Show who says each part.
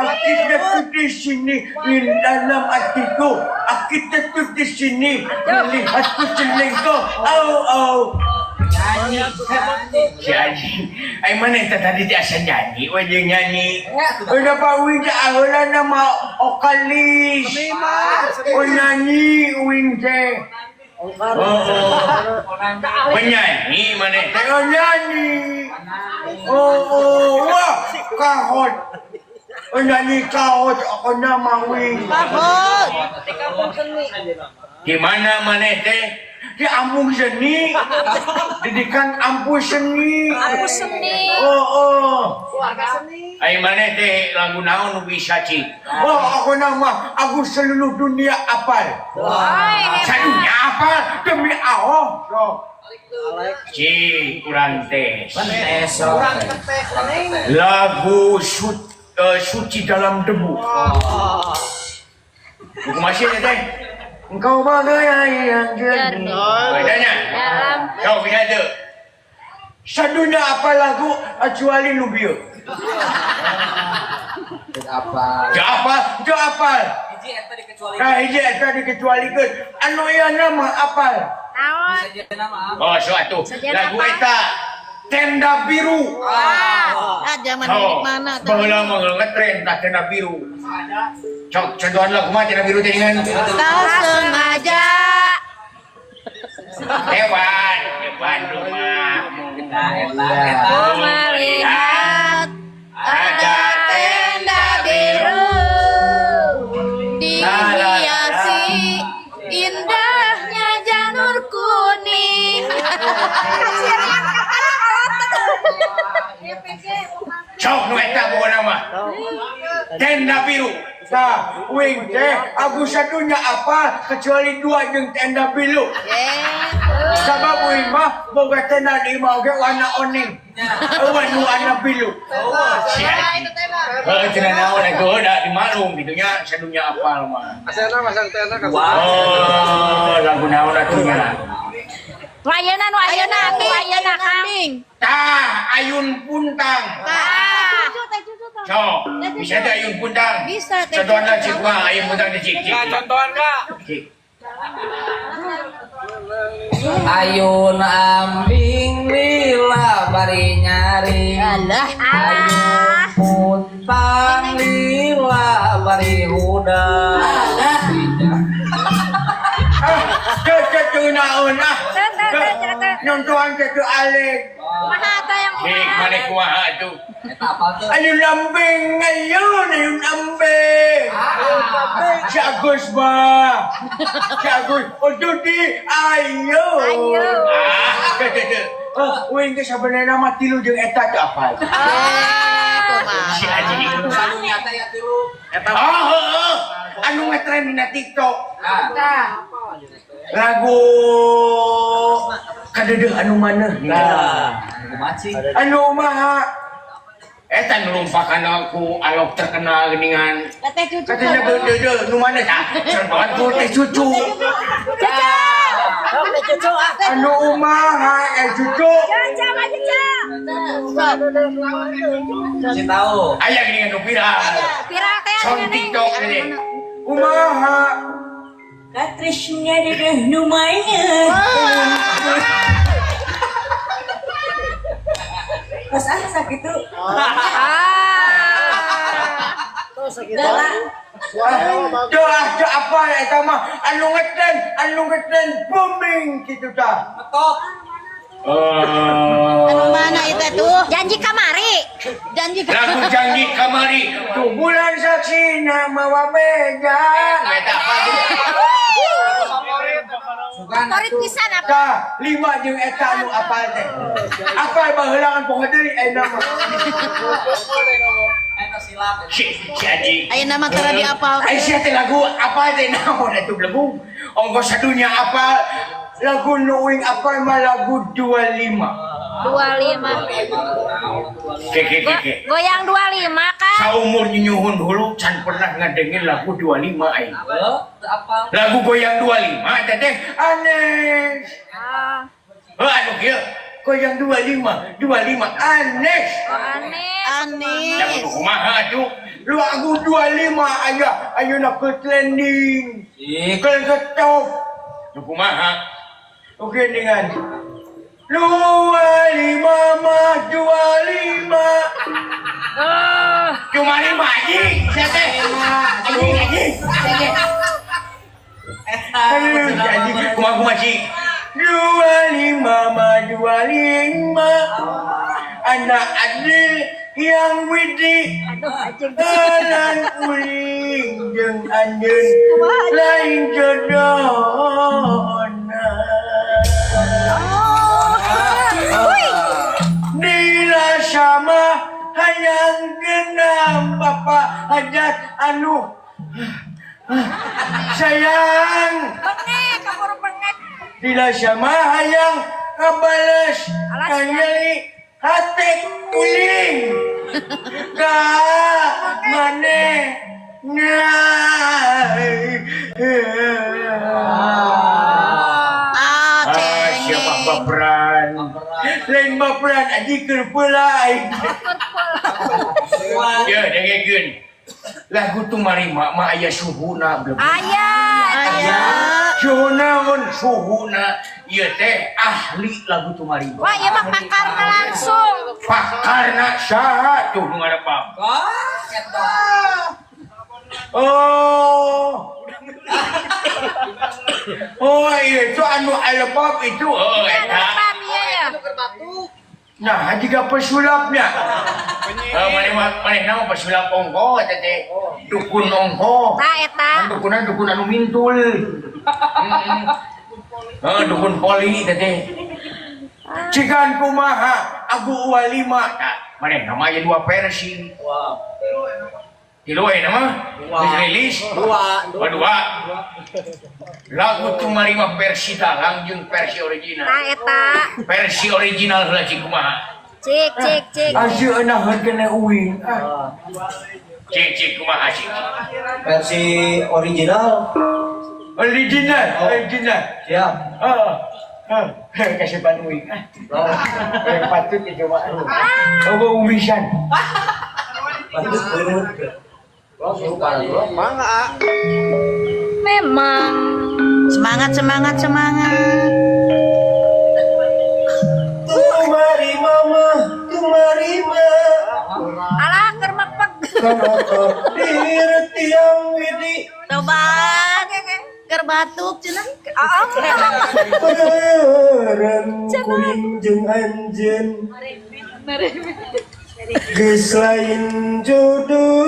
Speaker 1: Kita tuh di sini di dalam hatiku. Kita tuh di sini melihatku selingkuh. Oh oh.
Speaker 2: Si Aji. Ay mana eta tadi teh asa nyanyi we jeung nyanyi.
Speaker 1: Udah Pak Wing heula nama okalis. Oh nyanyi Wing teh.
Speaker 2: Oh, oh. Penyanyi mana teh?
Speaker 1: Oh nyanyi. Oh oh wah kahot. Oh nyanyi kahot aku nama Wing.
Speaker 3: Kahot.
Speaker 2: Di mana mana teh?
Speaker 1: Di Ambung Seni. Didikan Ampus Seni.
Speaker 4: Ampus Seni.
Speaker 1: Oh oh.
Speaker 2: Ay mana teh lagu naon nu bisa cik?
Speaker 1: Oh aku nama aku seluruh dunia apal.
Speaker 4: Oi, hebat.
Speaker 1: Sadunya apal demi Allah. So.
Speaker 2: Cik kurang tes. Lagu suci dalam debu. Buku masih ya teh?
Speaker 1: Engkau bagai air yang jernih.
Speaker 2: Bedanya?
Speaker 4: Dalam
Speaker 2: Kau bisa tuh.
Speaker 1: Sadunya apa lagu kecuali nu bieu.
Speaker 5: Apa?
Speaker 1: Teu apal, teu apal.
Speaker 5: Hiji eta dikecualikan.
Speaker 1: Nah, hiji eta dikecualikeun. Anu ieu nama apal.
Speaker 4: Naon?
Speaker 2: Oh, so atuh.
Speaker 4: Sejarah
Speaker 2: Lagu
Speaker 4: apa?
Speaker 2: eta
Speaker 1: Tenda biru.
Speaker 3: Ah, zaman
Speaker 2: Oh,
Speaker 3: mana tuh?
Speaker 2: baheula mah ngetren tah tenda biru. Cok, contohan lagu mah tenda biru teh dengan
Speaker 3: Tak sengaja.
Speaker 2: hewan depan rumah.
Speaker 4: Ku melihat
Speaker 2: Ada
Speaker 3: tenda biru dihiasi indahnya janur kuning.
Speaker 2: Cok nu eta pokona mah. Tenda biru.
Speaker 1: Tah, wing teh aku sadunya apal kecuali dua jeung tenda biru. Sabab wing mah boga tenda di imah oge warna oning. Eueuh nu warna biru.
Speaker 2: Si Haji. Heuh cenah naon atuh da dimalum kitu nya sadunya apal mah.
Speaker 5: Asana masang tenda ka.
Speaker 2: Oh, lagu naon atuh nya.
Speaker 4: Nu ayeuna nu ayeuna
Speaker 3: Ayeuna
Speaker 4: nu ayeuna Kang.
Speaker 3: Kambing.
Speaker 2: Tah, ayun puntang.
Speaker 4: Ah.
Speaker 2: Sok, bisa teh ayun puntang.
Speaker 3: Bisa, teh.
Speaker 2: Contohan lah cik mah ayun puntang teh cik cik.
Speaker 5: Contohan Kak.
Speaker 2: Cik.
Speaker 5: Ayun ambing lila bari nyari.
Speaker 3: Alah.
Speaker 5: Ayun puntang lila bari hudang.
Speaker 1: Ah, teu teu teu naon ah.
Speaker 4: Teu, teu, teu, teu, teu.
Speaker 1: Nontohan teh teu alik.
Speaker 4: Kumaha teh yang
Speaker 2: Cik,
Speaker 4: kumaha?
Speaker 2: mana kumaha atuh?
Speaker 5: Eta apa tuh?
Speaker 1: Ayun lambing ayun, ayun ambing. Si Agus mah. Si Agus, oh Dudi, ayo.
Speaker 4: Ayo.
Speaker 2: Ah, teu teu teu.
Speaker 1: Oh, wing teh sabenerna mah tilu jeung eta teu apal.
Speaker 2: Si Haji.
Speaker 5: Salunya teh ya tilu.
Speaker 2: Oh, heeh. Anu ngetren dina TikTok.
Speaker 5: Nah.
Speaker 1: Lagu kadeudeuh anu maneh.
Speaker 5: Nah, maci.
Speaker 1: Anu maha
Speaker 2: Eta nu lumpakan aku alok terkenal geuningan.
Speaker 3: Teh cucu.
Speaker 1: Katanya deudeuh nu maneh tah. Contohan ku teh cucu.
Speaker 4: Caca.
Speaker 1: Anu umaha cucu.
Speaker 4: Caca mah Caca.
Speaker 5: Kasih tahu.
Speaker 2: Aya geuningan nu viral.
Speaker 4: Viral teh
Speaker 2: Son
Speaker 4: anu
Speaker 2: TikTok ini.
Speaker 1: Umaha.
Speaker 6: Katrisnya dedeh nu mana? Pas ah sakitu.
Speaker 4: Ah.
Speaker 6: Dala.
Speaker 1: Teu ah teu apal eta mah anu ngetren booming kitu tah.
Speaker 5: Ngetop.
Speaker 3: Anu mana itu tuh?
Speaker 4: Janji kamari.
Speaker 3: Janji
Speaker 2: Lagu janji kamari.
Speaker 1: Tuh bulan saksi nama wabeja.
Speaker 2: Eta apa tuh?
Speaker 5: Sugan.
Speaker 4: Favorit pisan apa?
Speaker 1: Tah, lima jeung eta anu apal teh. Apal baheula kan poho deui ayeuna mah.
Speaker 5: Eta silap.
Speaker 2: Si si Haji.
Speaker 3: Ayeuna mah tara diapal.
Speaker 2: Ai sia teh lagu apa teh naon atuh belebung. Ongkos sadunya apal.
Speaker 1: Lagu nu uing apal mah lagu 25.
Speaker 4: 25.
Speaker 2: Ke ke ke ke.
Speaker 4: Goyang 25 kan?
Speaker 2: Saumur nyuhun hulu can pernah ngadengin lagu 25 aing.
Speaker 5: Heuh, teu apal.
Speaker 2: Lagu goyang 25 teh teh
Speaker 1: Aneh.
Speaker 4: Ah.
Speaker 2: Heuh anu kieu.
Speaker 1: Kau yang 25, 25 aneh.
Speaker 4: Oh, aneh.
Speaker 3: Aneh.
Speaker 2: Yang kudu kumaha atuh?
Speaker 1: Lagu 25 aya ayeuna ke trending.
Speaker 5: Ih,
Speaker 1: Ke ke top.
Speaker 2: Nu kumaha?
Speaker 1: Oke dengan 25 mah 25.
Speaker 2: Cuma lima anjing, sia teh. Anjing anjing. Sia teh.
Speaker 1: Aduh,
Speaker 2: Anjing kumaha kumaha sih?
Speaker 1: 25 mah 25. Anak adil yang widi.
Speaker 4: Aduh, anjing.
Speaker 1: Alan uling jeung anjeun lain jodohna. Dila sama hayang genam bapak hajat anu sayang.
Speaker 4: Bengek, kabur bengek.
Speaker 1: Dila sama hayang kabales kanyeli hate uling ka mane
Speaker 3: Ah,
Speaker 2: Ah, siapa
Speaker 3: cengeng.
Speaker 2: baperan?
Speaker 1: Lain baperan aji keur peulai.
Speaker 2: Ya, dengekeun. Lagu Tumarima mah aya suhuna belum.
Speaker 4: Aya.
Speaker 3: Aya.
Speaker 1: Suhu naon?
Speaker 2: Suhuna ieu teh ahli lagu Tumarima.
Speaker 4: Wah, ieu mah pakarna langsung.
Speaker 2: Pakarna saha tuh nu ngarepam?
Speaker 5: Wah, eta.
Speaker 1: Oh. Oh, iya, itu anu alepap itu.
Speaker 2: Oh,
Speaker 4: Iya,
Speaker 2: eta.
Speaker 4: ngarepam ieu ya.
Speaker 1: Nah, jika pesulapnya.
Speaker 2: Eh, maneh mah maneh nama pesulap ongko eta teh. Dukun ongko.
Speaker 4: Tah eta.
Speaker 2: Kan dukunan dukun anu mintul. Heeh. Heeh, dukun poli eta teh.
Speaker 1: Cikan kumaha aku 25.
Speaker 2: Nah, maneh nama aya dua versi.
Speaker 5: Wah.
Speaker 2: Tilu aya nama?
Speaker 5: Dua.
Speaker 2: Geus rilis.
Speaker 5: Dua,
Speaker 2: Dua. Dua. Lagu Tumarima versi dalang jeung versi original.
Speaker 4: Tah eta.
Speaker 2: Versi original heula cik kumaha?
Speaker 4: Cik, cik, cik.
Speaker 1: Asih eunaheun kene uing. Ah.
Speaker 2: Cik cik kumaha cik?
Speaker 7: Versi original.
Speaker 1: Original, original.
Speaker 7: Siap.
Speaker 1: Oh. Oh, kasih ban uing. Ah. Yang patut itu mah. Oh, umisan.
Speaker 7: Patut turun.
Speaker 4: Memang.
Speaker 3: Semangat, semangat, semangat.
Speaker 7: Tumari mama, tumari ma.
Speaker 4: Alah, keur mekpeg.
Speaker 7: Dir tiang widi.
Speaker 3: Tobat. Keur batuk cenah.
Speaker 4: Oh,
Speaker 7: Peren kuring jeung anjeun. Geus lain jodoh.